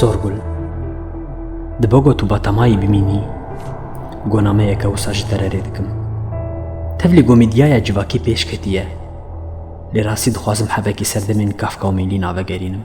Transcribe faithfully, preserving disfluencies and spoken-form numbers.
Dorgul, dibe ku tu betamayî bimînî, gonameyeke wisa ji te re rê dikim. Tevlî ku mîdyaya civakî pêş ketiye, lê rastî dixwazim hebekî serdemên Kafka û Mêlîna vegerînim.